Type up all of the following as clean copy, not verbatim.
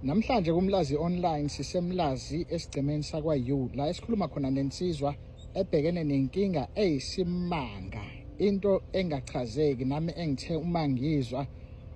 Namhlanje kuMlazi Online siseMlazi esigcemeni sakwa-U la esikhuluma khona nensizwa ebhekene nenkinga eyisimanga, into engachazeki nami engithe uma ngizwa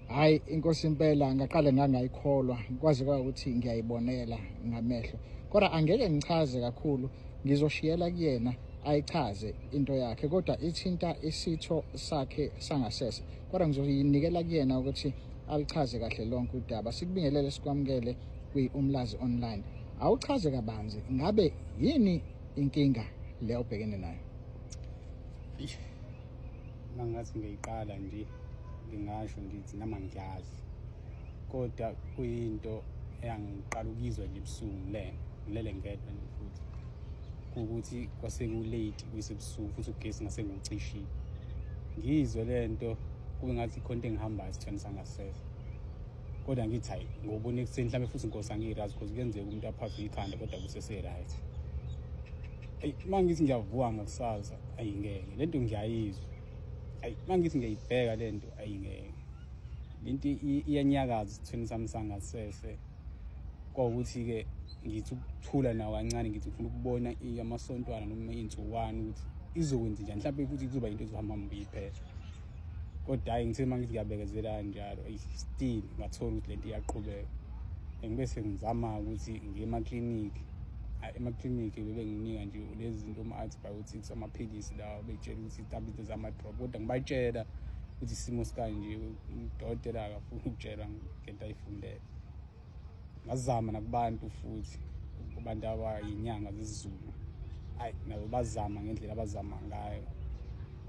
hayi inkosi impela ngaqale ngangayikholwa kwaze kwawukuthi ngiyayibonela ngamehlo, kodwa angeke ngichaze kakhulu, ngizoshiyela kuyena ayichaze into yakhe, kodwa ithinta isitho sakhe sangasese, kodwa ngizoyinikela kuyena ukuthi alichaze kahle lonke udaba. Sikubingelele, sikwamukele kwi-Umlazi Online. Awuchaze kabanzi, ngabe yini inkinga le obhekene nayo? Mangathi ngiyiqala nje ngingasho ngithi nama ngiyazi, kodwa kuyinto eyangiqala ukuyizwa nje ebusuku ngilele, ngilele ngedwa nje, futhi kuwukuthi kwase ku-late kuyisebusuku futhi ugesi ngase ngiwucishile. Ngiyizwe le nto kube ngathi ikhona into engihambayo esithweni sangasese, kodwa ngithi hayi ngobona ekuseni mhlawumbe futhi inkosi angiyi-right, because kuyenzeka umuntu aphathwe ikhanda kodwa kusese-right. Eyi, uma ngithi ngiyavuka ngakusasa, ayi ngeke le nto ngiyayizwa. Ayi, uma ngithi ngiyayibheka le nto, ayi ngeke le nto iyanyakaza esithweni sami sangasese. Kwawukuthi-ke ngithi ukuthula nawo kancane, ngithi ngifuna ukubona amasontwana noma iy'nsukwana ukuthi izokwenza njani, mhlawumbe futhi kuzoba into ezohamba hamba iphela. Kodwa hhayi, ngithe uma ngithi ngiyabekezela kanjalo, eyi still ngathola ukuthi lento iyaqhubeka. Ngibe sengizama ukuthi ngiye emaklinikhi. Hhayi, emaklinikhi bebenginika nje lezi zinto ama-antibiotics, amaphilisi lawa, bey'tshela ukuthi mhlawumbe into zama-drop, kodwa ngibatshela ukuthi isimo sikanje, udokotela akafuni ukutshela ngento ayifundele. Ngazama nakubantu futhi, kubantu abayinyanga zesiZulu, hayi nabo bazama ngendlela abazama ngayo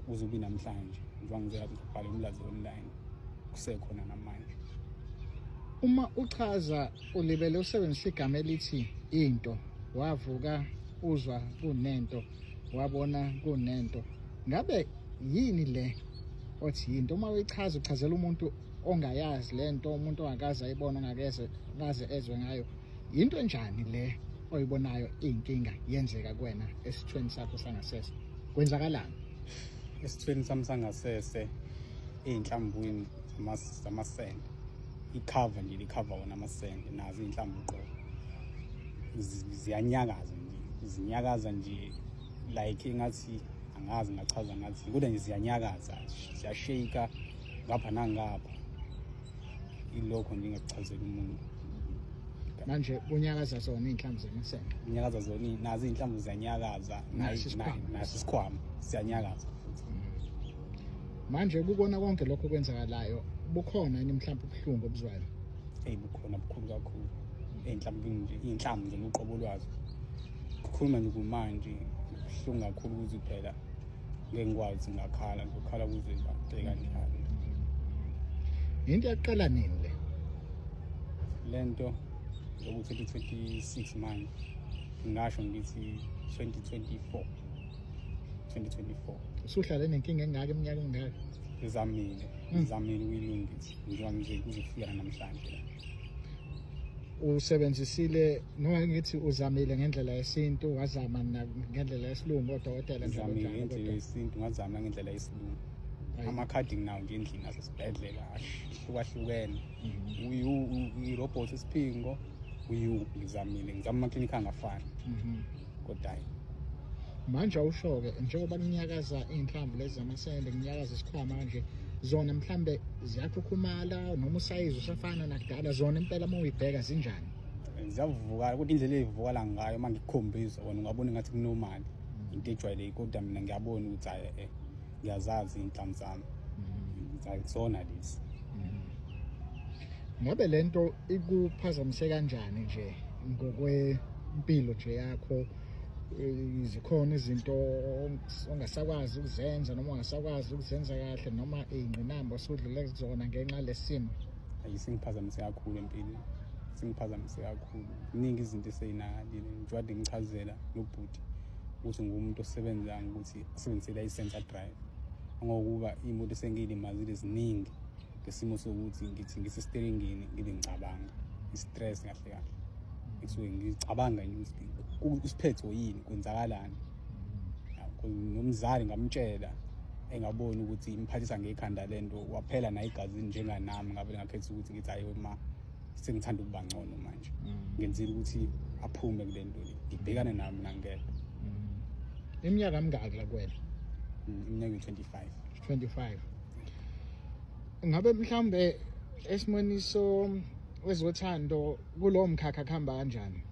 kuze kube namhlanje, njengoba ngizela ngibhale Umlazi Online kusekhona namanje. Uma uchaza ulibele usebenzisa igama elithi into, wavuka uzwa kunento, wabona kunento, ngabe yini le othi yinto? Uma uyichaza uchazela umuntu ongayazi lento, umuntu ongakaze ayibone, ongakeze kaze ezwe ngayo, yinto enjani le oyibonayo iyinkinga yenzeka kuwena esithweni sakho sangasese? Kwenzakalani esithweni sami sangasese? Ey'nhlambwini zamasende, ikhava nje, likhava wona amasende, nazo iy'nhlamvu qobo ziyanyakaza nje, zinyakaza nje like engathi angazi ngachaza ngathi, kodwa nje ziyanyakaza, ziyashake ngapha nangapha. Ilokho nje engakuchazela umuntu. Manje kunyakaza zona iy'nhlamvu zamasende? Kunyakaza zona, nazo iy'nhlamvu ziyanyakaza. Naso isikhwama. Naso isikhwama siyanyakaza futhi. Manje kukona konke lokho okwenzakalayo, bukhona yini mhlawumbe ubuhlungu obuzwayo? Eyi, bukhona, bukhulu kakhulu ey'nhlambini nje, iy'nhlamvu nje uqobo lwazo. Kukhuluma nje kumanje kubuhlungu kakhulu ukuthi phela ngeke ngikwazi, ngingakhala, ngizokhala kuze kahle kanjalo. Into yaqala nini le? Le nto yoku-2026 manje, ngingasho ngithi 2024, 2024. Usuhlale nenkinga engaka iminyaka engaka? Ngizamile, ngizamile ukuyilungisa njengoba ngize kuze kufika namhlanje la. Usebenzisile noma ngithi uzamile ngendlela yesintu, wazama ngendlela yesilungu, odokotela, njalo Ngizamile njalo, ngendlela kodwa yesintu, ngazama ngendlela yesilungu. Ayi. Amakhadi nginawo nje endlini asesibhedlela ahlukahlukene, irobot isiphingo uyu, ngizamile, ngizama amaklinikhi angafani, kodwa hayi. Manje awusho-ke, njengoba kunyakaza iy'nhlamvu lezi zamasende, kunyakaza isikhwama kanje, zona mhlambe ziyakhukhumala noma usayizi usafana nakudala? Zona impela uma uyibheka zinjani? Ziyavukala, kodwa indlela ey'vukala ngayo uma ngikukhombisa wona ungabona ngathi ku-normal, into ejwayelekile, kodwa mina ngiyabona ukuthi hhayi, ngiyazazi iy'nhlamvu zami, ngithi hhayi kusona lesi. Ngabe lento ikuphazamise kanjani nje ngokwempilo nje yakho? Zikhona izinto ongasakwazi ukuzenza noma ongasakwazi ukuzenza kahle, noma iy'ngqinamba osudlule kuzona ngenxa lesimo? Ayi, singiphazamise kakhulu empilweni, singiphazamise kakhulu. Ziningi izinto esey'nakalile, njengoba ngichazela nobhuti ukuthi ngumuntu osebenza ngokuthi asebenzise ilayisensi a-drive, ngokuba iy'moto esengiy'limazile ziningi ngesimo sokuthi ngithi ngisesiteringini ngibe ngicabanga i-stress kahle kahle, ngisuke ngicabanga nje ukuthi isiphetho yini, kwenzakalani. Nomzali ngamtshela, engaboni ukuthi imphathisa ngekhanda lento, waphela naye egazini njenganami, ngabe ngakhetha ukuthi ngithi hayi ma. Sengithanda ukuba ngcono manje, ngenzile ukuthi aphume kule nto le, ngibhekane nayo mina ngedwa. Iminyaka mingaki la kuwena? Iminyaka ewu-25. 25. Ngabe mhlawumbe esimweni so wezothando kulowo mkhakha kuhamba kanjani?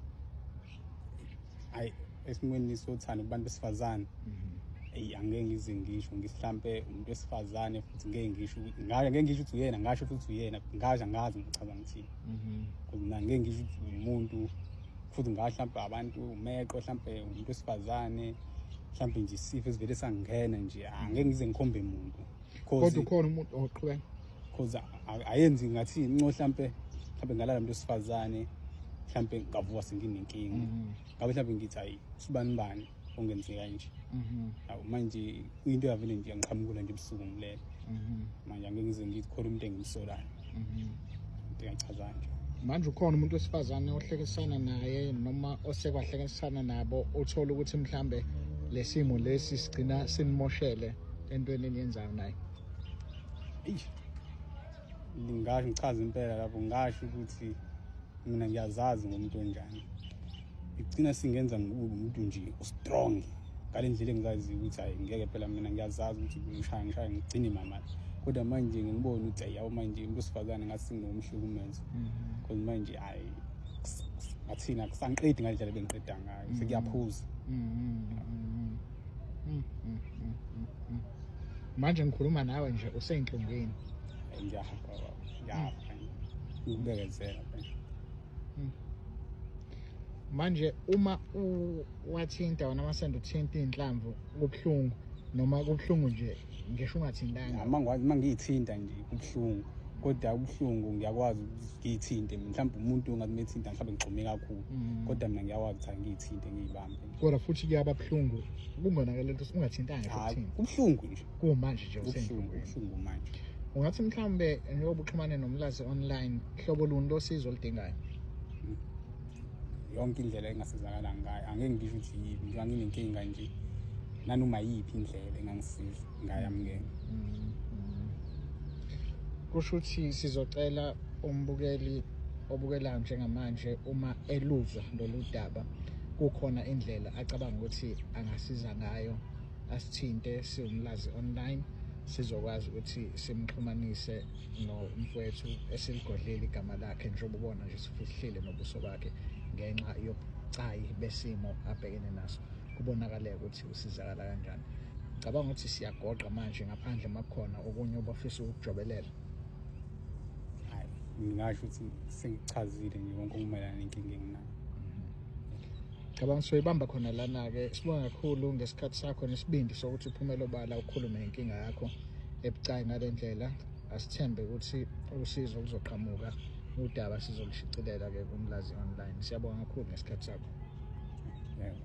Hayi, esimweni sothando kubantu besifazane, eyi, angeke ngize ngisho ngisihlampe umuntu wesifazane, futhi ngeke ngisho ngeke ngisho ukuthi uyena, ngasho futhi uyena, ngasho angazi ngichaza ngithini, because mina ngeke ngisho ukuthi umuntu, futhi ngasho hlampe abantu umeqo, hlampe umuntu wesifazane, hlampe nje isifo esivele sangena nje, angeke ngize ngikhombe muntu. Kodwa ukhona umuntu oqhubeka? Cause ayenzi ngathi inco, hlampe ngalala umuntu wesifazane, hlampe ngavuka senginenkinga, ngabe hlampe ngithi hayi sibani bani ongenzeka nje. Awu, manje into yavele nje yangiqhamukela nje ebusuku ngilele. Manje angeke ngize ngithi khona umuntu engimsolayo, into engachaza nje. Manje ukhona umuntu wesifazane ohlekisana naye noma osekwahlekisana nabo, uthola ukuthi mhlambe lesimo lesi sigcina sinimoshele entweni eniyenzayo naye? Eish, ngingasho ngichaze impela lapho, ngasho ukuthi mina ngiyazazi ngomuntu onjani, igcina singenza ngikube umuntu nje u-strong ngale ndlela engizaziyo ukuthi hayi ngeke phela, mina ngiyazazi ukuthi ngishaya ngishaya ngigcine mama, kodwa manje ngibona ukuthi hayi yabo manje umuntu wesifazane ngathi singomhlukumeza, because manje hayi ngathina kusangiqedi ngale ndlela bengiqeda ngayo, sekuyaphuza. Manje ngikhuluma nawe nje useyinhlungwini. Ngiyahamba baba, ngiyahamba, ngikubekezela. Manje uma wathinta wena amasende, uthinta iy'nhlamvu kubuhlungu noma kubuhlungu nje ngisho ungathintanga? Uma ngiyithinta nje kubuhlungu, kodwa ubuhlungu ngiyakwazi ukuthi ngiyithinte mina, mhlawumbe umuntu ongathi methinta mhlawumbe ngigxume kakhulu, kodwa mina ngiyakwazi ukuthi ngiyithinte ngiyibambe. Kodwa futhi kuyaba buhlungu kungonakele into ungathintanga futhi? Kubuhlungu nje. Kumanje nje ubuhlungu manje. Ungathi mhlawumbe njengoba uxhumane noMlazi Online, hlobo luni losizo oludingayo? Yonke indlela engasizakala ngayo, angeke ngisho ukuthi yiphi, njengoba nginenkinga nje, nanoma yiphi indlela engangisiza ngayamukela. Kusho ukuthi sizocela umbukeli obukelayo njengamanje, uma eluzwa lolu daba, kukhona indlela acabanga ukuthi angasiza ngayo, asithinte siwuMlazi Online, sizokwazi ukuthi simxhumanise nomfowethu esiligodlile igama lakhe, njengoba ubona nje sifihlile nobuso bakhe ngenxa yobucayi besimo abhekene naso, kubonakale ukuthi usizakala kanjani. Ngicabanga ukuthi siyagoqa manje, ngaphandle makukhona okunye obafisa ukukujobelela. Hayi, ngingasho ukuthi sengichazile nje konke okumayelana nenkinga enginayo. Cabanga soyibamba khona lana-ke. Sibonga kakhulu ngesikhathi sakho nesibindi sokuthi uphumele obala ukhulume ngenkinga yakho ebucayi ngale ndlela. Asithembe ukuthi usizo luzoqhamuka, udaba sizolushicilela-ke kuMlazi Online. Siyabonga kakhulu ngesikhathi sakho. Yebo.